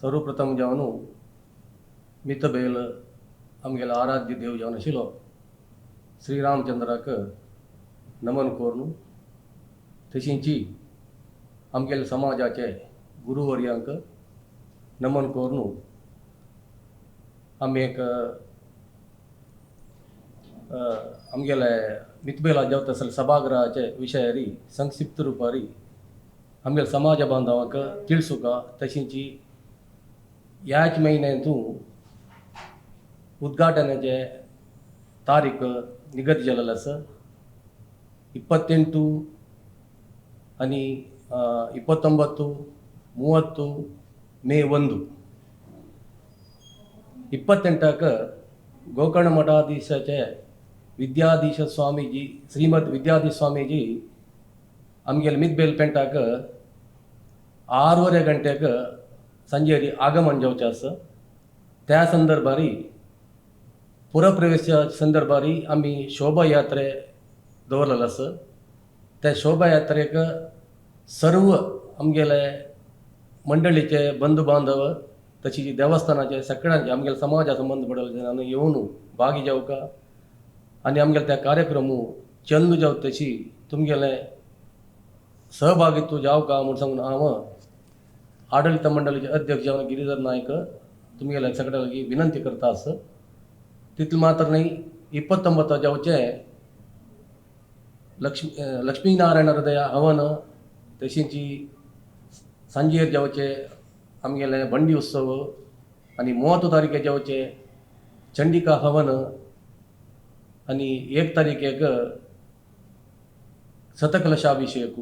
सर्वप्रथम जावन मितबेल आमगेलो आराध्य देव जावन आशिल्लो श्रीरामचंद्राक नमन करून, तशींची आमगेले समाजाचे गुरुवर्यांक नमन करून आमी एक आमगेले मितबेला जेवता आसले सभागृहाचे विशयारी संक्षिप्त रुपारी आमगेले समाज बांधवांक तिळसुका. तशींची ह्याच म्हयन्यांतू उद्घाटनाचे तारीख निगदी जालेले आसा, 28 आनी 29, 30 ಮೇ 1. 28ಕ್ಕೆ ಗೋಕರ್ಣ ಮಠಾಧೀಶचे विद्याधीश स्वामीजी, श्रीमद विद्याधीश स्वामीजी आमगेले मितबेल पेंटाक 6:30 गंटेक संजेरी आगमन जावचें आसा. त्या संदर्भारी पुरप्रवेशा संदर्भारी आमी शोभायात्रे दवरलेले आसा. त्या शोभायात्रेक सर्व आमगेले मंडळीचे बंधू बांधव तशी देवस्थानाचे सगळ्यांचे आमगेले समाजा संबंद पडले जाणांनी येवन भागी जावका आनी आमगेले त्या कार्यक्रमू चंद जावं तशी तुमगेले सहभागित्व जावका म्हूण सांगून हांव आडळीत मंडळीचे अध्यक्ष जावन गिरीधर नायक तुमगेले सगळ्या लागीं विनंती करता आसा. तितलें मात्र न्ही, 29 जावचें लक्ष्मीनारायण हृदय हवन, तशींची सांजेर जावचे आमगेले बंडी उत्सव आनी 30 तारखे जावचे चंडिका हवन आनी 1 तारखेक शतकलशाभिषेक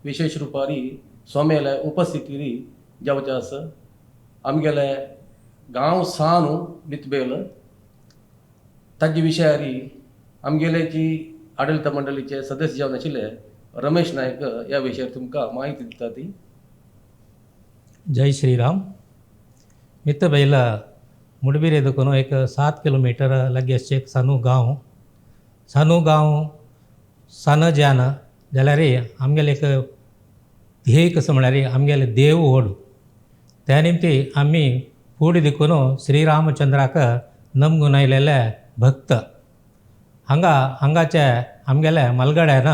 विशेष रुपारी स्वाम्याले उपस्थितीरी जावचें आसा. आमगेले गांव सान मितबेल ताजे विशयारी आमगेले जी आडळीत मंडळीचे सदस्य जावन आशिल्ले रमेश नायक ह्या विशयार तुमकां म्हायती दिता ती. जय श्रीराम. मितबैल मुडबिरे देखून एक 7 किलोमीटर लागीं आसचें एक सानू गांव. सानू गांव सान ज्यान जाल्यार आमगेलें एक ध्येय कसो म्हळ्यार आमगेले देव व्हड. त्या निमती आमी फुडें देखून श्रीरामचंद्राक नमगून आयलेले भक्त. हांगा हांगाचे आमगेले मलगड्यान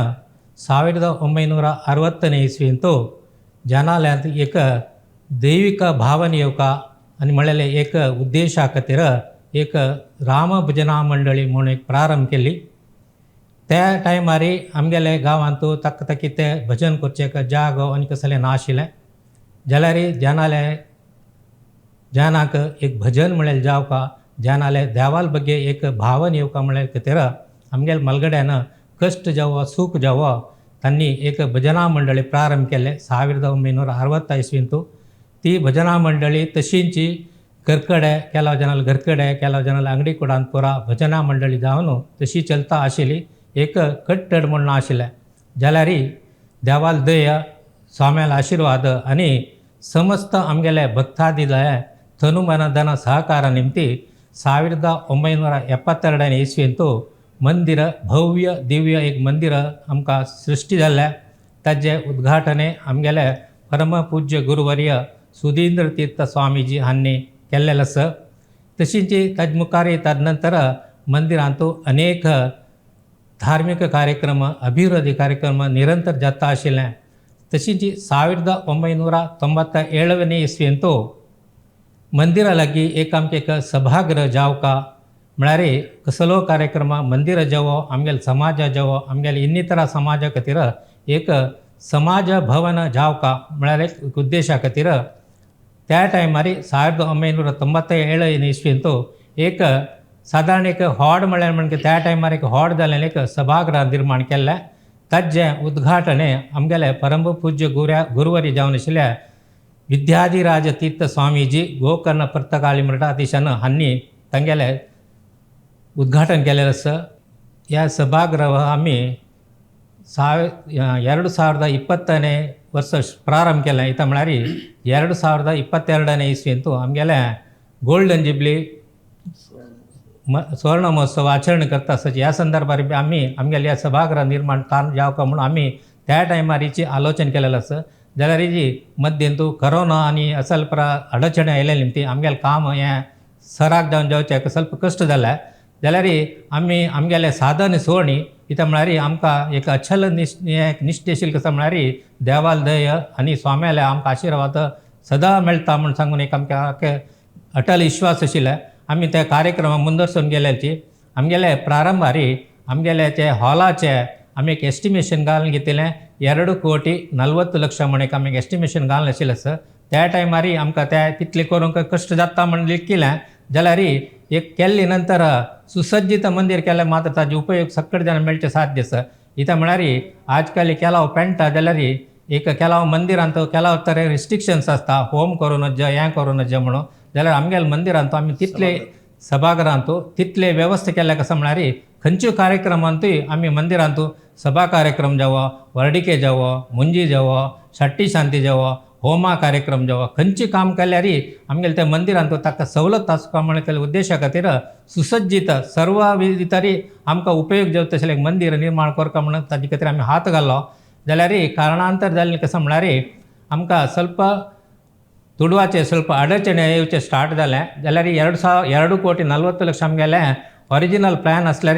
1960ನೇ ಇಸ್ವಿಂತು ಜನಾಲಯಂत एक ದೈವಿಕ ಭಾವನೆ येवका आनी म्हळ्यार एक उद्देशा खातीर एक राम भजना मंडळी म्हूण एक प्रारंभ केली. त्या टायमार आमगेले गांवांत ताका ताकी ते भजन करचें जागो आनी कसलें नाशिल्लें जाल्यार जनाले जनाक एक भजन म्हळ्यार जावका, जनाले देवाल बगे एक भावन येवका म्हळ्यार खातीर आमगेले मलगड्यान कश्ट जावो सुख जावो तांणी एक भजना मंडळी प्रारंभ केले 1960 इस्वींतू. ती भजना मंडळी तशींची घरकडे केलाव जनाल घरकडे केलाव जनाल अंगडी कुडान पुरा भजना मंडळी जावन तशी चलता आशिल्ली. एक कट्टड म्हूण आशिल्लें जाल्यार देवाल दया स्वाम्याल आशिर्वाद आनी समस्त आमगेले भक्तादिले तनुमनधನ ಸಹಕಾರ ನಿಮಿತ್ತಿ 1972ನೇ ಇಸ್ವಿಂತು मंदिर भव्य दिव्य एक मंदिर आमकां सृश्टी जाल्लें. ताजें उद्घाटने आमगेले परमपूज्य गुरुवर्य सुधींद्र तीर्थ स्वामीजी हांणी केल्लें आसा. तशींच ताजे मुखार ताजे नंतर मंदिरांत अनेक धार्मीक कार्यक्रम अभिवृद्धी कार्यक्रम निरंतर जाता आशिल्लें. तशींच 1997ನೇ ಇಸ್ವಿಂತು मंदिरा लागीं एक आमचें एक सभागृह जावका म्हळ्यार कसलो कार्यक्रम मंदिर जावो आमगेले समाजा जावो आमगेले इन्नितर समाजा खातीर एक समाज भवन जावका म्हळ्यार एक उद्देशा खातीर त्या टायमार 1997 इस्वींतू एक सादारण एक हॉड म्हळ्यार म्हणजे त्या टायमार एक हॉड जालें एक सभागृह निर्माण केल्लें. ताजें उद्घाटन आमगेले परमपूज्य गुरुवरी जावन आशिल्ल्या विद्याधिराज तीर्थ स्वामीजी गोकर्ण पर्तगाळी मठाधीशान हांणी तांगेलें उद्घाटन केलेलें आसा. ह्या सभागृह आमी 2020ನೇ ವರ್ಷ ಪ್ರಾರಂಭ केलें. इतां म्हळ्यार 2022ನೇ ಇಸ್ವಿಂತು आमगेलें गोल्डन जुबली सुवर्ण महोत्सव आचरण करता आसता. ह्या संदर्भार बी आमी आमगेल्या ह्या सभागृह निर्माण ताण जावका म्हणून आमी त्या टायमार हिची आलोचन केलेलें आसा. जाल्यार जी मद्येंतू करोना आनी असल परा अडचणी आयलेली निमती आमगेलें काम हें सराक जावन जावचें ಸ್ವಲ್ಪ कश्ट जालें. जाल्यार आमी आमगेलें साधन सोडणी कित्याक म्हळ्यार आमकां एक अचल निश्ठे आशिल्ली कसो म्हळ्यार देवाल दय आनी स्वाम्याले आमकां आशिर्वाद सदां मेळटा म्हूण सांगून एक आमकां अटल विश्वास आशिल्ले. आमी त्या कार्यक्रमाक मुंदरसून गेल्याची आमगेले प्रारंभारी आमगेले ते हॉलाचे आमी एक एस्टिमेशन घालून घेतिल्लें 2,40,00,000 म्हण एक आमी एस्टिमेशन घालून आशिल्लें सर. त्या टायमार आमकां ते तितलें करूंक कश्ट जाता म्हण लेखिलें जाल्यार एक केल्ले नंतर सुसज्जित मंदीर केल्यार मात्र ताजे उपयोग सगळे जाण मेळचे साध्य आसा. कित्याक म्हळ्यार आजकाल केलाव पेंटा जाल्यार एक केलाव मंदिरांत केलाव तरे रिस्ट्रिक्शन्स आसता, होम करूं नज, हें करूं नज म्हणून. जाल्यार आमगेल्या मंदिरांत आमी तितले सभाघरांत तितले वेवस्था केल्या कसो म्हळ्यार खंयच्या कार्यक्रमांतूय आमी मंदिरांत सभा कार्यक्रम जावो, वर्डिके जावो, मुंजी जावो, षट्टी शांती जावो, होमा कार्यक्रम जावो, खंयची काम केल्यार आमगेले त्या मंदिरांत ताका सवलत आसपा म्हण केल्ल्या उद्देशा खातीर सुसज्जित सर्व तरी आमकां उपयोग जावचो तशें एक मंदीर निर्माण करता म्हणून ताजे खातीर आमी हात घालो. जाल्यार कारणांतर जालें कसो म्हळ्यार आमकां ಸ್ವಲ್ಪ दुडवाचे ಸ್ವಲ್ಪ अडचणे येवचें स्टार्ट जालें. जाल्यार 2,40,00,000 आमगेलें ओरिजिनल प्लॅन आसल्यार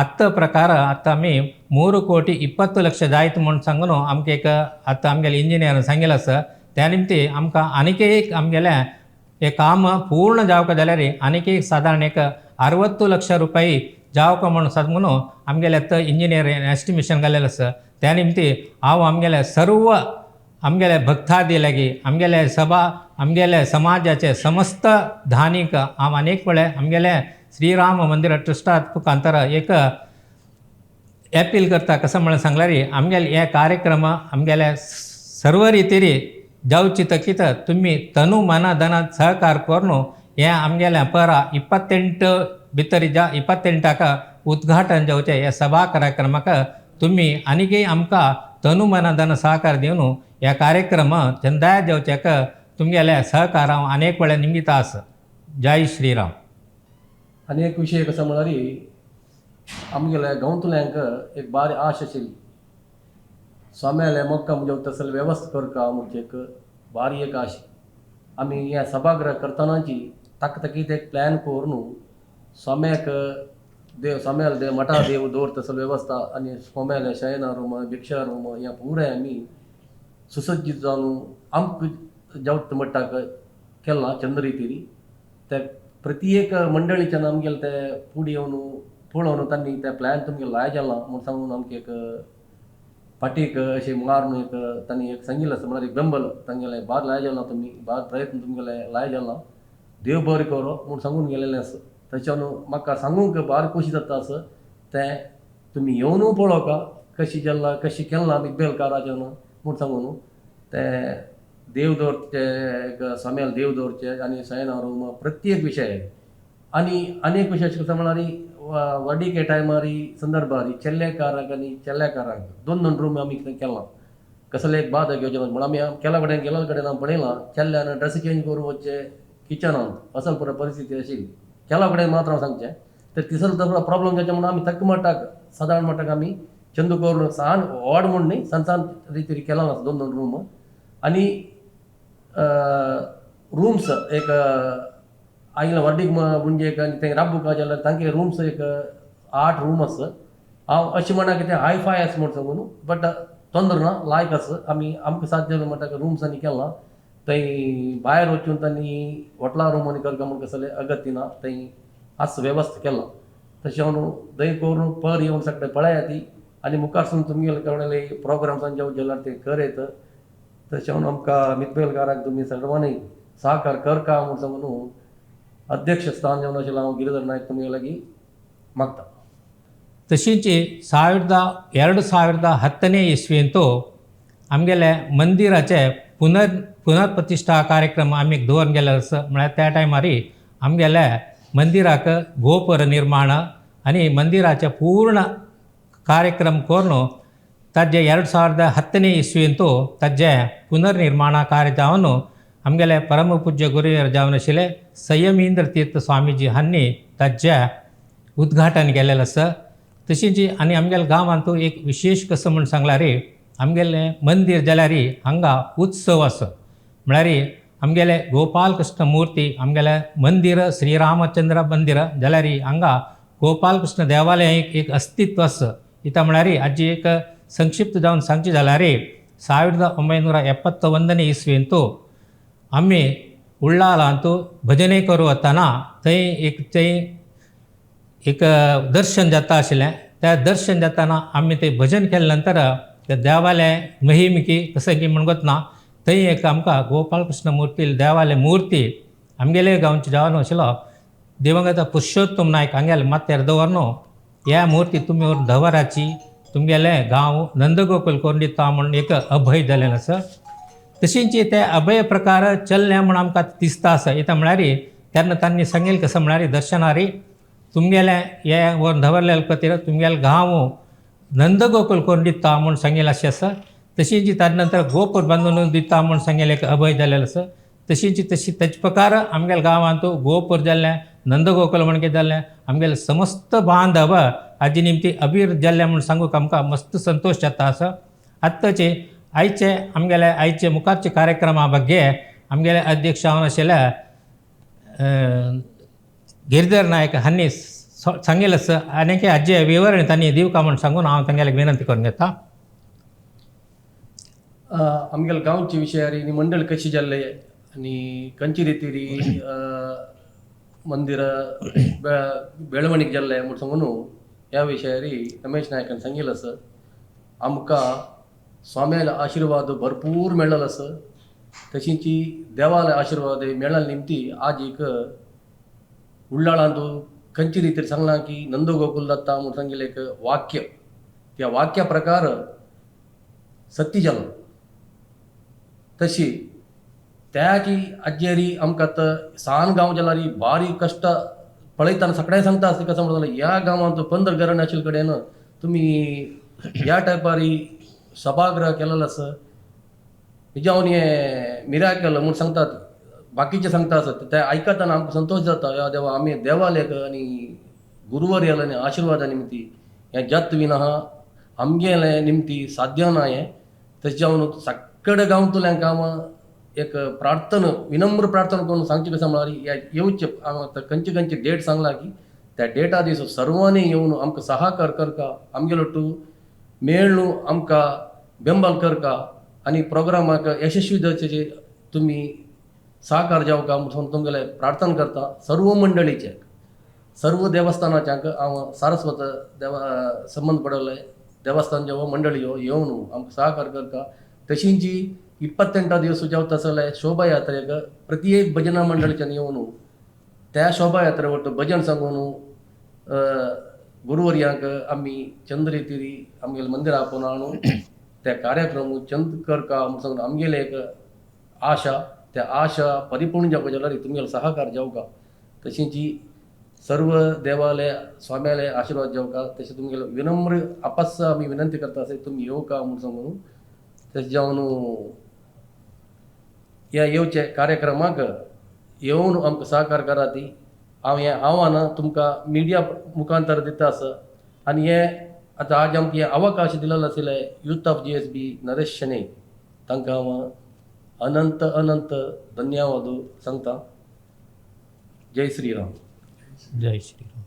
आत्तां प्रकार आतां आमी 3,20,00,000 जायत म्हूण सांगून आमकां एक आतां आमगेले इंजिनियरान सांगिल्लें आसा. त्या निमती आमकां आनीक एक आमगेलें हें काम पूर्ण जावंक जाल्यार आनीक एक सादारण एक 60 लक्ष रुपया जावंक म्हूण सांगून आमगेलें आतां इंजिनियर एस्टिमेशन घालेलें आसा. त्या निमती हांव आमगेले सर्व आमगेले भक्तादी लागीं आमगेले सभा आमगेले समाजाचे समस्त धानिक हांव अनेक वेळे आमगेले श्रीराम मंदिर ट्रस्टात मुखांतर एक अपील करता. कसो म्हणून सांगल्यार आमगेले हे कार्यक्रम आमगेले सर्व रितीरी जावची तकीत तुमी तनु मना धनात सहकार करून हे आमगेले परा 28 भितर ज्या 28 उद्घाटन जावचें ह्या सभा कार्यक्रमाक तुमी आनीकय आमकां तनु मना धन सहकार दिवन ह्या कार्यक्रम चंदाय जावच्याक तुमगेले सहकार हांव अनेक वेळे निमित्त आसा. जय श्रीराम. आनी एक विशय कसो म्हळ्यार आमगेल्या गांवतल्यांक एक बारी आश आशिल्ली स्वाम्याले मोक्का म्हणजे तसले वेवस्था करका म्हणजे एक बारी एक आश. आमी ह्या सभागृह करतनाची ताकतकीत एक प्लॅन करून स्वाम्याक देव स्वाम्याले देव मठा देव दवर तसले वेवस्था आनी स्वाम्याले शयना रूम भिक्षा रूम ह्या पुराय आमी सुसज्जित जावन आमकां जावत मट्टाक केलां चंद्र रितीन. त्या प्रत्येक मंडळीच्यान आमगेले ते फुडें येवन पळोवन तांणी ते प्लॅन तुमगे लाय जाला म्हूण सांगून आमकां एक फाटीक अशें मारून एक तांणी एक सांगिल्लें आसा. म्हळ्यार एक बेंबल तांगेलें बार लाय जाला तुमी बार प्रयत्न तुमगेले लाय जाला देव बरें करो म्हूण सांगून गेलेलें आसा. तशें म्हाका सांगूंक बार खोशी जाता आसा तें तुमी येवनूय पळोवका कशी जाला कशी केलां मिगबेलकाराच्यान म्हूण सांगून तें देव दवरचे एक स्वाम्याल देव दवरचे आनी सयना रूम प्रत्येक विशय. आनी अनेक विशय अशें म्हळ्यार वर्डीके टायमार संदर्भार चेल्लेकारांक आनी चेल्लेकारांक दोन दोन रूम आमी केलां. कसले एक बाद घेवचें म्हण आमी केला कडेन गेल्या कडेन हांव पळयलां चेल्ल्यान ड्रेस चेंज करून वचचें किचनांत असल पुरो परिस्थिती आशिल्ली केला कडेन मात्र हांव सांगचें. तर तिसरो तो प्रॉब्लम जावचें म्हणून आमी तक्क मट्टाक सादारण मट्टाक आमी चंदू करून सान व्हड म्हूण न्ही सान सान रितीर केला दोन दोन रूम आनी रूम्स एक आयला वर्डीक म्हणजे आनी थंय राबूक जाल्यार तांचे रूम्स एक 8 रूम आसा. हांव अशें म्हणा की तें हाय फाय आसा म्हूण सांगून बट तोंदर ना लायक आसा. आमी आमकां साध्य जालें म्हणटा रूम्स आनी केलां थंय भायर वचून तांणी हॉटेला रूम आनी करता म्हूण कसलें अगत्य ना थंय आसा वेवस्था केलां. तशें हांव दय करून पर येवन सगळें पळयात ती आनी मुखारसून तुमगेले कडेन प्रोग्राम्सान जेवण जाल्यार ते करयत. तशें म्हणून आमकां मितबेलकारांक तुमी सर्वांनी सहकार करका म्हूण सांगून अध्यक्ष स्थान जावन आशिल्लो हांव गिरिधर नायक तुमगे लागीं मागता. तशींच 2010ನೇ ಇಸ್ವಿಂತು आमगेले मंदिराचे पुनर्प्रतिष्ठा कार्यक्रम आमी दवरून गेले आसा. म्हळ्यार त्या टायमार आमगेले मंदिराक गोपुर निर्माण आनी मंदिराचे पूर्ण कार्यक्रम करून ताजे 2010ನೇ ಇಸ್ವಿಂತು ताजे ಪುನರ್ನಿರ್ಮಾಣ ಕಾರ್ಯ जावन आमगेले परमपूज्य गुरुवर जावन आशिल्ले संयमींद्र तीर्थ स्वामीजी हांणी ताजें उद्घाटन केलेलें आसा. तशींच आनी आमगेल्या गांवांत एक विशेश कसो म्हूण सांगल्यार आमगेलें मंदीर जाल्यार हांगा उत्सव आसा. म्हळ्यार आमगेले गोपालकृष्ण मूर्ती आमगेलें मंदीर श्रीरामचंद्र मंदीर जाल्यार हांगा गोपालकृष्ण देवालय एक अस्तित्व आसा. इतां म्हळ्यार हाजी एक संक्षिप्त जावन सांगचें जाल्यार 1971 इस्वेंतू आमी उल्लाळांतू भजने करूं वतना थंय एक दर्शन जाता आशिल्लें. त्या दर्शन जाताना आमी ते भजन केले नंतर त्या देवाले महिमिकी कसं की म्हण ना थंय एक आमकां गोपालकृष्ण मूर्ती देवाले मूर्ती आमगेले गांवचे जावन आशिल्लो दिवंगत पुरुषोत्तम नायक हांगेले माथ्यार दवर न्हू ह्या मूर्ती तुमी व्हरून दवराची तुमगेले गांव नंदगोकुल करून दिता म्हूण एक अभय जालें आसा. तशींच ते अभय प्रकार चल्ले म्हूण आमकां दिसता आसा. इतां म्हळ्यार तेन्ना तांणी सांगेल कसं म्हळ्यार दर्शनारी तुमगेलें हें व्हरून दवरलेले खातीर तुमगेले गांव नंदगोकुल करून दिता म्हूण सांगेल अशें आसा. तशींच ताजे नंतर गोपूर बांदून दिता म्हूण सांगेलें एक अभय जालेलें आसा. तशींच तशी तेच प्रकार आमगेल्या गांवांत गोपूर जाल्लें नंदगोकुल म्हण कितें जालें आमगेले समस्त बांधव हाजी निमती अभिवृद्ध जाल्लें म्हूण सांगूंक आमकां मस्त संतोश जाता आसा. आत्ताचे आयचे आमगेले आयचे मुखारचे कार्यक्रमा ಬಗ್ಗೆ आमगेले अध्यक्ष जावन आशिल्ले गिरिधर नायक हांणी सांगेलें आसा. आनी हाजे विवरण तांणी दिवका म्हूण सांगून हांव तांगेले विनंती करून घेता. आमगेले गांवचे विशयार आनी मंडळ कशी जाल्ले आनी खंयची रितीरी मंदिर बेळवणीक जाल्ले म्हूण सांगून ह्या विशयार रमेश नायकान सांगिल्लें आसा. आमकां स्वाम्याले आशिर्वाद भरपूर मेळ्ळो आसा. तशींच देवाले आशिर्वाद मेळ्ळा निमती आज एक उल्लाळांत खंयची रितीर सांगलां की नंदगोकुल दत्ता म्हूण सांगिल्लें एक वाक्य त्या वाक्या प्रकार सत्य जालो. तशी त्याची आज्जेरी आमकां आतां सान गांव जाल्यार बारीक कश्ट पळयतना सगळें सांगता आसता कसं म्हणटा ह्या गांवांत 15 घरां आशिल्ले कडेन तुमी ह्या टायपारी सभागृह केलेलें आसा जावन हें मिराकल म्हूण सांगतात बाकीचे सांगता आसत ते आयकतना आमकां संतोश जाता. ह्या देवा आमी देवालेक आनी गुरुवर्याले आनी आशिर्वादा निमती हें जात विना आमगेलें निमती साध्य ना हें. तशें जावन सगळे गांवतल्यांक हांव एक प्रार्थना विनम्र प्रार्थना करून सांगचें कसं म्हळ्यार ह्या येवचें हांव आतां खंयचे खंयचे डेट सांगला की त्या डेटा दीस सर्वांनी येवन आमकां सहाकार करका आमगेलो टू मेळ्ळू आमकां बेंबल करका आनी प्रोग्रामाक यशस्वी जावचे तुमी सहकार जावका म्हणून तुमगेले प्रार्थना करता. सर्व मंडळीचे सर्व देवस्थानाच्या हांव सारस्वत देवा संबंद पडले देवस्थान जेव्हा मंडळी येवन आमकां सहकार करता. तशींच 28 दिवस जावता आसले शोभायात्रेक प्रत्येक भजना मंडळीच्यान येवन त्या शोभायात्रे वट्ट भजन सांगून गुरुवर्यांक आमी चंद्रतिरी आमगेले मंदिरा आपोवन हाडून त्या कार्यक्रम चंद करका म्हूण सांगून आमगेले एक आशा त्या आशा परिपूर्ण जावपा जाल्यार तुमगेले सहकार जावका. तशींच सर्व देवाले स्वाम्याले आशिर्वाद जावका. तशें तुमगेले विनम्र आपस आमी विनंती करता आसा तुमी येवका म्हूण सांगून तशें जावन ह्या येवचे कार्यक्रमाक येवन आमकां सहकार करात. हांव हें आव्हान तुमकां मिडिया मुखांतर दिता आसा. आनी हें आतां आज आमकां हें अवकाश दिलेलो आशिल्ले youth of GSB Naresh Shenoy तांकां हांव अनंत अनंत धन्यवाद सांगता. जय श्रीराम. जय श्रीराम.